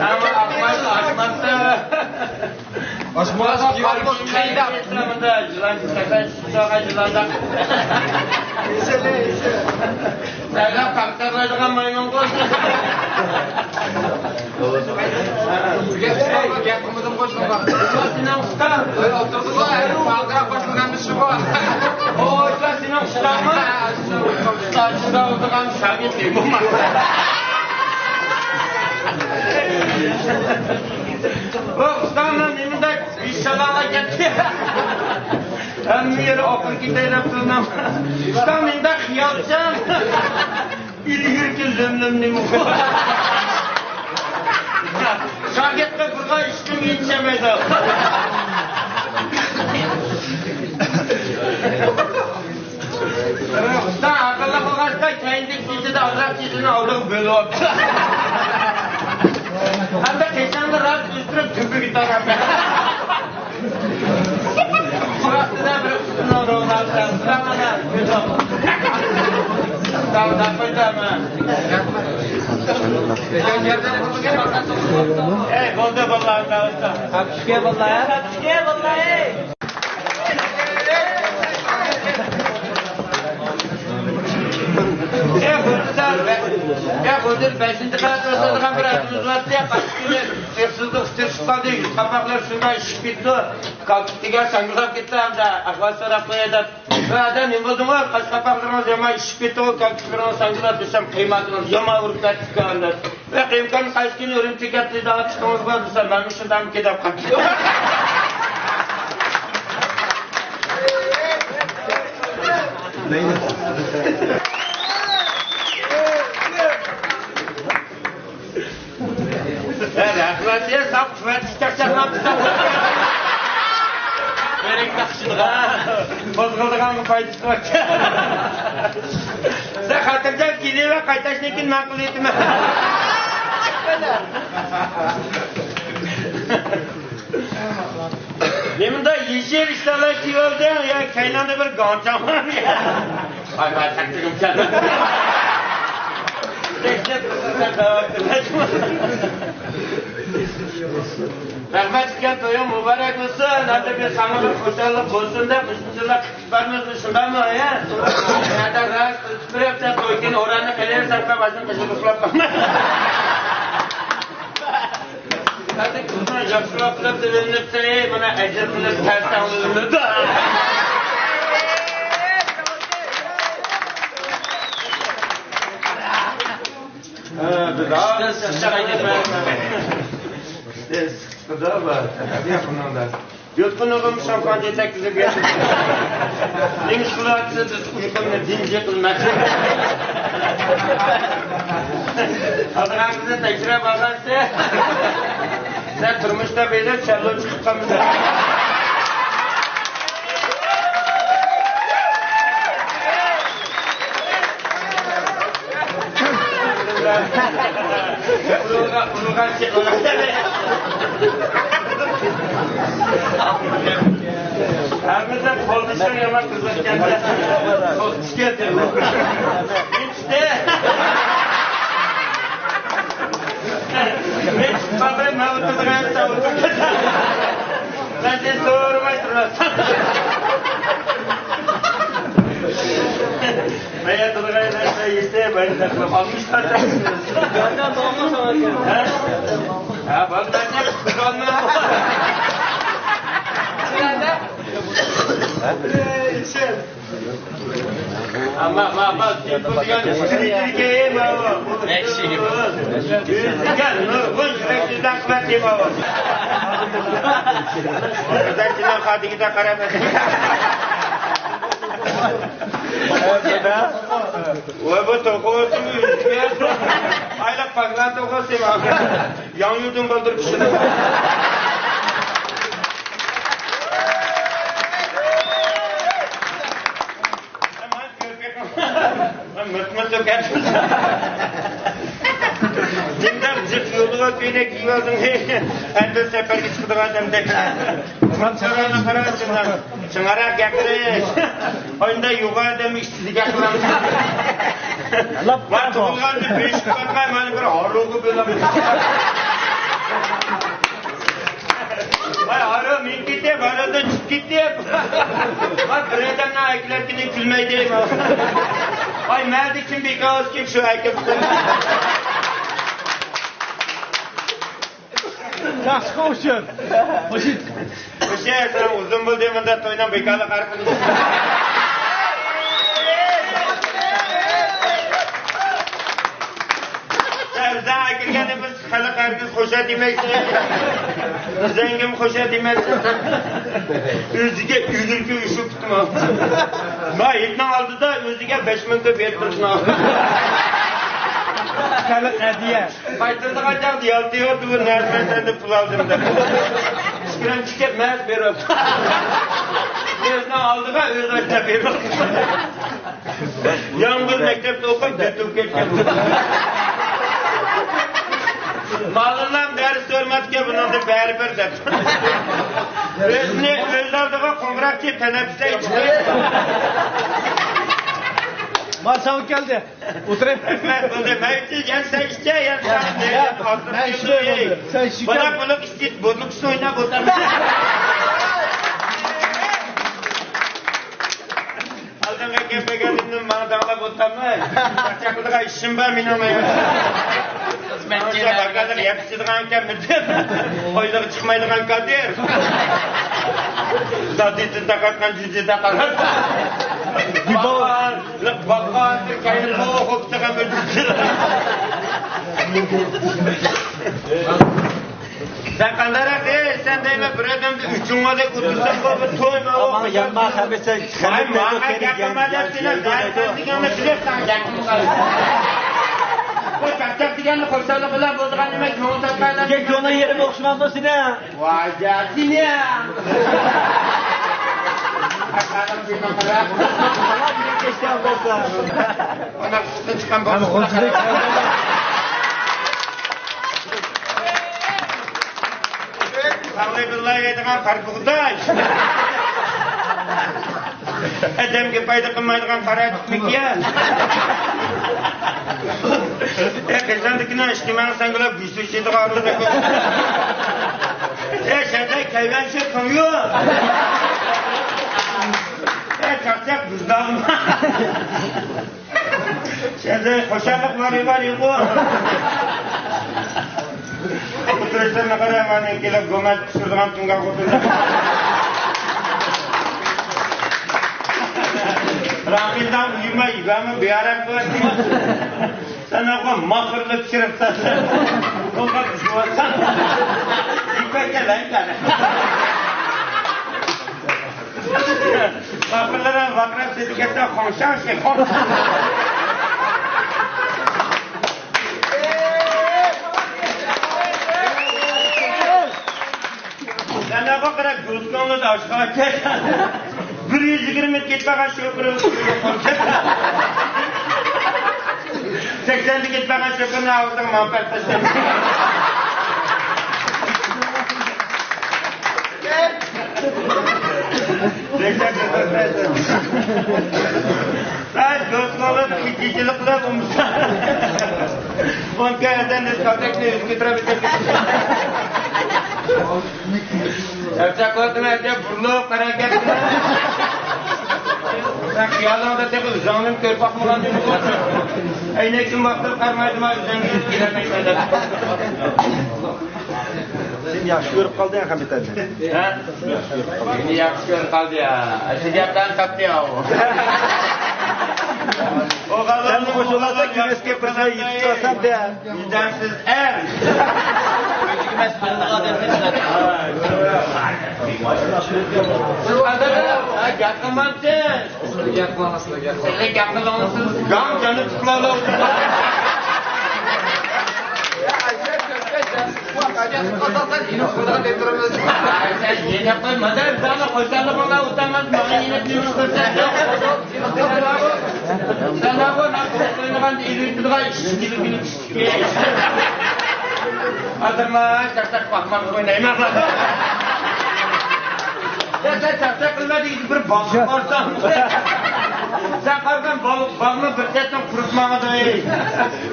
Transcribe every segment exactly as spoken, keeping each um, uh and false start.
ئەمما ئاچماس، ئاچماپتۇ. ئاچماس، قايداق؟ مۇندا يىلان، يىلانداق. سەگەپ قاقتاقلايدىغان مايمۇنغۇ. گەپ، گەپ قىلمىدىمغۇ شۇڭا. سېنىڭ ئۇستاڭ. ئولتۇردىغۇ، بالدىراپ باشلىغان ئىشى بار. ئۇ ئۇستا سېنىڭ ئۇستاڭمۇ؟ ئۇستا ئىچىدە ئولتۇرغان شاگىرت بولماس. ئۇ ئۇستاڭ نېمىدەك بىشالاغا كەتتى. ھەممە يەر ئاقىرىپ كېتەي دەپ تۇرماڭ. ئۇستاڭ نېمىدەك خىيالچان. ئىلگىرىكى لۆم-لۆم نېمە؟ شاگىرتقا بىر ئىشتىن يېتىشەلمەيدۇ. ئۇستا ئاقىللىق قىلغاچقا، كەينىدىكى كېچىدە ئازراق كېچىنى ئالدىغا بۆلۈۋاپتۇ. ھەمدە قېشىڭنى راست ئۆستۈرۈپ، تۆپىگە تاراپ. ئەي، بولدى، بالىلار، داۋىستا. ئەپچىكە بالىلار، ئەپچىكە بالىلار، ئەي. ئەي، بولدى، داۋىستا. ئەي، بولدى، بەشىنچى قەۋەتتە ئولتۇرىدىغان بىر ئادىمىز بارتى، قايسى كۈنى ئېغىزسىزلىق تىرىشىپ قالدى، يۈز قاپاقلار شۇنداق ئىششىپ كېتىپتۇ، كالتىكىگە ساڭگىلاپ كېتىپتۇ، ھەمدە ئەھۋال سوراپ قوياي دەپ. ۋە ئادەم، نېمە بولدىڭۇ؟ قاش قاپاقلىرىڭىز يامان ئىششىپ كېتىپتۇ، كالتىكلىرىڭىز ساڭگىلاپ دېسەم، قىممىتىڭىز يامان ئۇرۇپ كەتتىكەن دەپ. ۋە قىمكان قايسى كۈنى ئۈرۈمچىگە كەتتى، دەپ چىقتىڭىزغۇ دېسەم، مەنمۇ شۇنداقمىكىن دەپ قاپتۇ. ھە، رەھمەت، يا، ساپ قۇۋۋەتلىك چاقچاقلاپ تۇرساڭ. بېرەك تاقىشىدىغان، قوزغىلىدىغانغا پايدىسى بار. سەن خاتىرجەم كېلىۋەر، قايتاشتىن كېيىن مەن قىلىۋېتىمەن. نېمىنداق يېشىل ئىشتانلار كىيىۋالدىڭ، يا كەينىڭدە بىر گاڭچاڭ بار. ۋاي، ۋاي، تەكلىپىم كەلدى. رەھمەت ئىكەن، تويۇڭ مۇبارەك بولسۇن. ھەمدە بىز ساڭا بىر خۇشاللىق بولسۇن دەپ مۇشۇنچىلىك قىلىپ بارىمىز، شۇنداقمۇ، ھە؟ يەنە راست ئۆتۈپ بېرىپ، سەن توي كۈنى ئوراننى قىلىۋېرىسەن، مەن باشقا قىزنى ئۇخلاپ قالماي. ھازىر قىزنى ياخشىلاپ قىلىپ ئۆيلىنىپسەن، مانا ئەجىر قىلىپ تەستەڭ ئۆيلىنىدۇ. ھە، بىز ھازىر يۇتقىنىغىمۇ شامپان يېتەكلىگەن. نېمە ئىش قىلىۋاتىسىز؟ بىز ئۇيقۇمنى دىنجى قىلماقچى. ئادىغاڭىزنى تەكشۈرۈپ ئالغانسى. سەن تۇرمۇشتا بېرىپ شاللو چىقىپ قالمىسۇن. ھەممىسى قولدىشىڭ يامان قىزىقكەن. قولدىشىڭ يامان. مەن چىقىپ قالماي، مەن ئولتۇرىدىغان يەردە ئولتۇرۇپ كېتىڭ. مەن سېنى سورىماي تۇرۇۋاتىمەن. مەن ياتىدىغان يەردە يېتىپ، مەن تەقلىپ ئالمىشلار. ھە؟ ھە، بالىلار، نېمە قىلىدىغانمەن؟ ئەمما، ما، ما، تېلېفون دېگەن ئۈستىدىكى، ماۋۇ. ئۆزىگە نۇرغۇن يۈرەكسىزلەر قىلاتتى، ماۋۇ. بىردەمچىلەر خاتىگىدە قاراپ. ۋاي، بۇ توقۇۋاتىمۇ ئۆزىگە. ئايلاپ باققان توقۇسى، ماۋۇ. ياڭيۇدىن بالدۇر پىشىدۇ. مىرت-مىرت تۆكەر. جىنداق جىق يولىغا كۆينەك كىيىۋالدىڭ. ئەمدى سەپەرگە چىقىدىغان ئادەمدەك. قارا، قارا، جىنداق. چىڭراق گەپلىرى. ئاينىدا يوغان ئادەم ئىچىدە گەپ قىلامسەن. ۋە تۇغۇلغاندا بېشىپ باتماي، مانا بىر ھارۋىغا بۆلەم. ۋاي، ھارۇ مىنىپ كېتىپ، ھارۇدىن چۈشۈپ كېتىپ. ۋاي، بىر ئادەمنىڭ ئەكلەتكىنى كۈلمەيدۇ. ۋاي، مەدە كىم بىكاس كىم شۇ ئەكلەتكىنى. ياخشى قوشۇپ. قوشۇپ. ئۇششە، سەن ئۇزۇن بولدى مۇنداق توينىڭ بىكارلىق ھەرىكىتى. سەن ئۆزۈڭ ئەكىرگەندە بىز خەلق ھەرگىز خوشە دېمەيسەن. ئۆزۈڭگىمۇ خوشە دېمەيسەن. ئۆزىگە ئۆلۈرگە ئۆشۈپ كېتىمەن. ما ھېيتنىڭ ئالدىدا ئۆزىگە بەش مىڭ كۆپ ھېيت قىلسۇن. خەلق ھەدىيە. قايتىدىغان چاغدا يالتىيىۋاتىدۇ، بۇ نەرسىلەردىن پۇل ئالدىم دەپ. ئىككىلەن چىقىپ مەس بېرىپ. ئۆزىنىڭ ئالدىغا ئۆزى ئاچا بېرىپ. يالغۇز مەكتەپتە ئوقۇپ، دۆتۈپ كەتكەن. مۇئەللىملەر دەرس سورىماپتىكەن بۇنىڭدىن بەرىبىر دەپ. ئۆزىنى ئۆز ئالدىغا قوڭغۇراقچى تەنەپپۇسلەر ئىچىدە. مارشال كەلدى. ئولتۇرۇڭ. مەن بولدى، مەن ئىچىپ، يەنە سەن ئىچە، يەنە سەن ئىچە. ياق، مەن ئىچمەي بولدى. سەن ئىچكەن. بۇلار بۇلۇق ئىچىپ، بۇلۇق ئويناپ ئولتۇرمىدى. ئالدىنقى گەپ بەرگەندىن ماڭا داڭلاپ ئولتۇرماي. چاقچاق قىلىدىغان ئىشىم بار مېنىڭ. خىزمەتچى. ماڭا باكالىق يەپ ئىچىدىغان ئىكەن، بىردەم قويلىغا چىقمايدىغان كادىر. زادىتىنى تاقاتقان، جۈزى تاقاتقان. باققان، باققان، كەينى قويۇپ چىققان بىر جۈزى. سەن قانداقراق ئىش سەن دەيمەن، بىر ئادەمدە ئۈچ مىڭدەك ئولتۇرساڭ، بۇ بىر تويما، ئۇ ئامان يانما، ھەممىسى ۋاي، ماڭا گەپ قىلما دەپ سېنىڭ دەرسىڭ دېگەننى بىلىپ ساڭا گەپ قىلمىغان. بۇ چاقچاق دېگەننى خۇشاللىق بىلەن بولىدىغان نېمە، كۆڭۈل تارتقان ئادەم. گەپ يولى يېرىم ئوخشىمامدۇ سېنىڭ؟ ۋاي، جاسىنىڭ. ئاشخانىغا بىرنى قاراپ. ئانا ئىشتىن چىققان بولسا. ساڭلى بىللە يەيدىغان قارا بۇغداي. ئادەمگە پايدا قىلمايدىغان قارا ئەتىكمىكىن. ئە، قېزاندىكىنىڭ ئىشىكى ماڭا سەڭگىلەپ گۈشتۈك ئىچىدىغان ئارىلىق. ئە، شەدەي كەيۋەنشە توڭيۇ. ئە، چاقچاق بۇزداغما. شەدەي خۇشاللىق بارى بار يوقۇ. ئولتۇرۇشلىرىنى قارا، مانا كېلىپ گۆمەچ پىشۇرىدىغان تۇڭگان خوتۇن. راقىلدان ئۇيۇماي يۈگەمۇ بىئارام قىلىۋەتتىڭ. سەن ئاقا ماخىرنى پىشۇرۇپسەن. بولغان پىشۇرۇۋاتسان. يىپەككە لەڭگەر. ماخىرلىرى ۋاقراپ سېتىپ كەتسە، خوڭشاڭ شى، خوڭشاڭ. سەن ئاقا قارا، گۈل كۆڭلىدە ئاشخانا كەل. بىر يۈز يىگىرمە كېتىپ قالغان شوپۇر. سەكسەندە كېتىپ قالغان شوپۇرنى ئاغزىغا ماڭا پەتتەسلەپ. سەكسەن كېتىپ قالغان. ھە، دوستلارنى كېچىلىقلار ئۇمسا. ئون كەيدەن دىسكوتېكنى ئۆزى كۆتۈرۈپ ئۆتۈپ كېتىدۇ. چاقچاق قىلىۋاتىمەن، ئەجەب بۇرۇلۇپ قاراپ كەتتىم. سەن خىيالىڭدا تېخى ئۆزۈڭنىمۇ كۆرۈپ باقمىغاندىن بۇ. ئەينەكتىن باقتۇرۇپ قارىمايدىما، ئۆزۈڭگە كېلەلمەيمەن دەپ. سېنى ياخشى كۆرۈپ قالدى يا، خەمىت ئەپەندى. ھە؟ سېنى ياخشى كۆرۈپ قالدى يا. ئاشۇ گەپلەرنى تاپتى يا ئۇ. سەن قوشۇلمىسا، كۈنەسكە بىر ساي يېتىپ قالسام دە. ئىجادسىز ئەر. گەپ قىلمامسىز؟ سىلەر گەپ قىلىڭلار، سىلەر گەپ قىلىڭلار. سىلەر گەپ قىلىڭلار. گاڭ جانى تۇتۇلالا. سەن يېنىپ قوي، مادام ساڭا خۇشاللىقىڭدا ئۇتانماس، ماڭا يېنىپ نېمە قىلسەن؟ سەن بۇ نان قويمىغان ئېلىۋېتىدىغان ئىشىك. ئادەملەر چاقچاق باقماق ئوينايمەن. يا سەن چاقچاق قىلما دېگۈچە بىر باقىپ بارسام. سەن قارىسام، باغ-، باغنى بىر چەتتىن قۇرۇپ ماڭىدۇ، ئەي.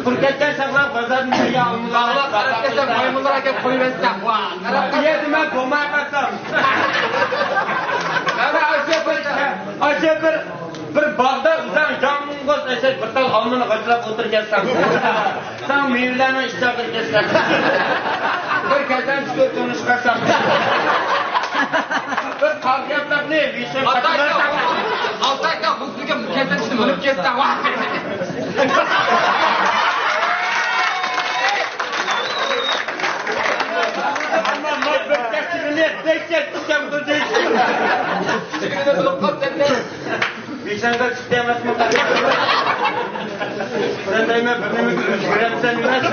قۇرۇپ كەتكەن چاغلار بازاردىن بىرگە ئالمىلار. باغلار قاراپ كەتسە، مايمۇنلار ئەكەپ قويۇۋەتسە، ۋا، قاراپ. يەردە مەن بولماي قالسام. ئەنە ئاشۇ بىر، ئاشۇ بىر، بىر باغدا ئۆزۈڭ يالغۇز ئەسەي بىر تال ئالمىنى غاجىلاپ ئولتۇرۇپ كەتسەڭ. ساڭا مېۋىلەرنىڭ ئىشتىياقى كەتسە. بىر كەلسەم، چۈشكە تونۇش قىلسام. بىر قارا ياپراقنى بېشىغا ئالتە ئايدا، قاچىلاپ. ئالتە ئايدا بۇزۇلغان مۇكەتتەن چۈشتى، بولۇپ كەتسە، ۋاھ! ئەمما مەن بىر تەكشىرىنى بەك كەتتىم، بۇ دېيىش. بېشىڭغا چىقتى ئەمەسمۇ؟ سەن دەيمەن، بىر نېمىگە ئۆزگىرەمسەن ئەمەس؟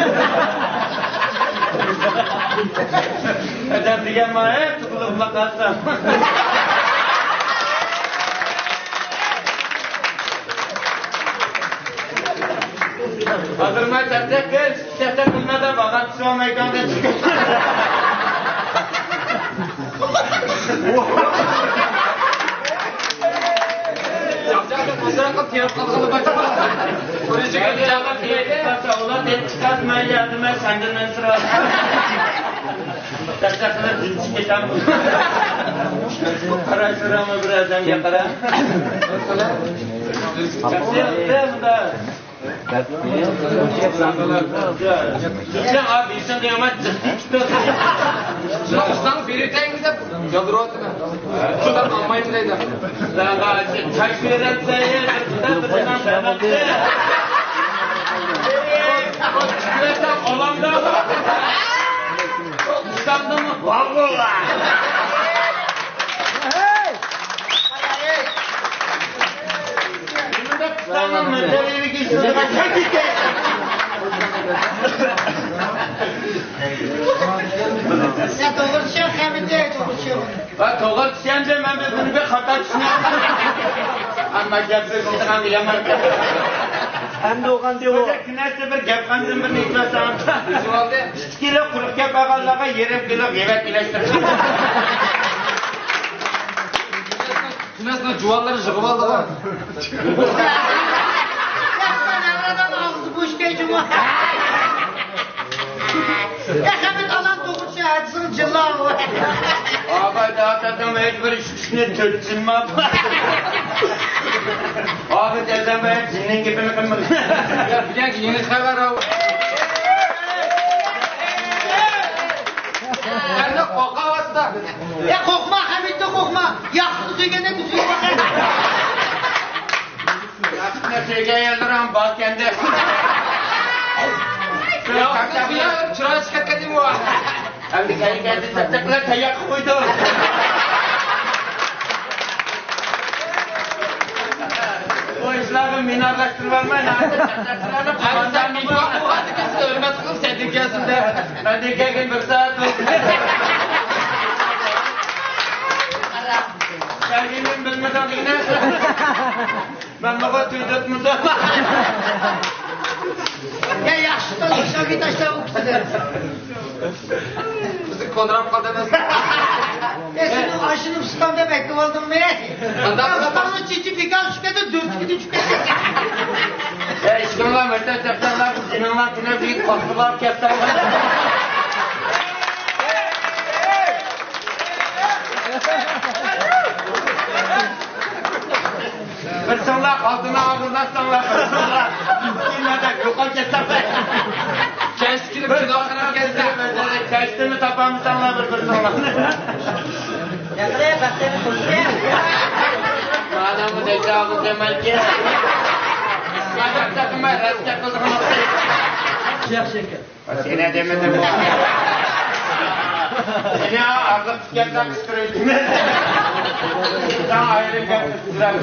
ئادەم دېگەن ما، ھە، تۇغۇلۇپلا قالسام. ھازىر ما چاقچاق قىل. شەھسەت قىلمادا باغان چۈشۈۋالمايدىغان دەپ چىقىپ. ئۇلار دەپ چىقارسا مەيلى، ئادىمە سەندىن مەن سورا. شەھسەت قىلىپ جىنسىي كېتەم. قاراشلىرىڭمۇ بىر ئادەمگە قارا. شەخسىيەتتە بۇنداق. شۇڭا بىرسىڭ دېگەن جىق تۇتۇپ. شۇڭا ئۇستاڭ بېرىۋېتەيمۇ دەپ يالۋۇرۇۋاتىمەن. ئۇستام ئالمايمەن دەيدۇ. چاي بېرەمسەن، بىر تال بىر تال بەرمەپتۇ. ئالامدا. ئۇستامدىنمۇ بار بولا. يا، توغرا چۈشەن، خەمىتى، توغرا چۈشەن. ۋە توغرا چۈشەندى، مەن بىر بۇنى بىر خاتا چۈشىنىپ. ئەمما گەپ بىر بولسا يامان. ئەمدى ئوغان دېۋو. كۈنەستە بىر گەپ قاندىن بىرنى ئېيتىۋەتسەڭ. ئىككى كىلو قۇرۇق گەپ ئالغانلارغا يېرىم كىلو غەيۋەت ئېلەشتۈرۈپ. شۇناسىنىڭ جۇۋانلىرى يىغىۋالدىغۇ. ياخشى، ئاغزى بوش كەيچىمۇ. يا خەمىت ئانام توغرىچە ھەدىسىڭ جىللاۋۇ. ئاباي داتاتىڭ ھېچ بىر ئىشنى تۆت جىلما. ئاباي دەزەم بايا جىننىڭ گېپىنى قىلمىدى. يا بىلەك يېڭى خەۋەر ئاۋۇ. سەندە قورقاۋاتسا. يا قورقما، خەمىتتىن قورقما. ياخشىنى سۆيگەندەك سۆيۈپ باقاي. ياخشىنى سۆيگەن يەرلىرىڭ بار كەندى. يا، چىرايى چىقىپ كەتتىمۇ؟ ئەمدى كەينى كەندى تەپتەكلەر تەييار قىلىپ قويدۇم. بۇ ئىشلارنى مىنارلاشتۇرۇۋالماي، ھازىر تەپتەكلەرنى قوماندان مىنار. ھۆرمەت قىلىپ سەندىن كەلسۇن دەپ. مەندىن كەلگىن بىر سائەت بولدى. كەلگىنىم بىلمىدىڭ دېگىنە. مەن بۇغا تۈگىتىپ مۇنداق. يا ياخشى قىلدىڭ، شاگىرت تاشلاپ ئوقۇتتى. بىزنى كونىراپ قالدى ئەمەس. يا سېنىڭ ئاشۇنى ئۇستام دەپ ئەكىۋالدىڭمۇ؟ قانداق يا ئۇستامنىڭ چېچى بىكار چۈشۈپ كەتتى، دۆرتۈكىدە چۈشۈپ كەتتى. يا ئىشقىلار، مەكتەپ چاپچانلار، بىز جېنىڭلار كۈنە بۈگۈن قاقتىلار كەپتەڭلار. بىر ساڭلار ئالدىنا ئاغزىلاشساڭلار، بىر ساڭلار كېمەدە يوقاپ كەتسەڭلار. كەچتە كېلىپ كىنو قاراپ كەتسەڭ. كەچتىمۇ تاپالمىساڭلار بىر، بىر ساڭلار. ياقرا بەختىنى قوشتى. مانامۇ دەجالى دېمەيكى. ساداق تاپماي رەسكە قىلغىنى. ياخشى ئىكەن. سېنى دېمىدىم. سېنى ئارىلىق تىكەنلەر قىستۇرۇۋېتىمەن. ساڭا ئايرىم گەپ قىستۇرىمەن.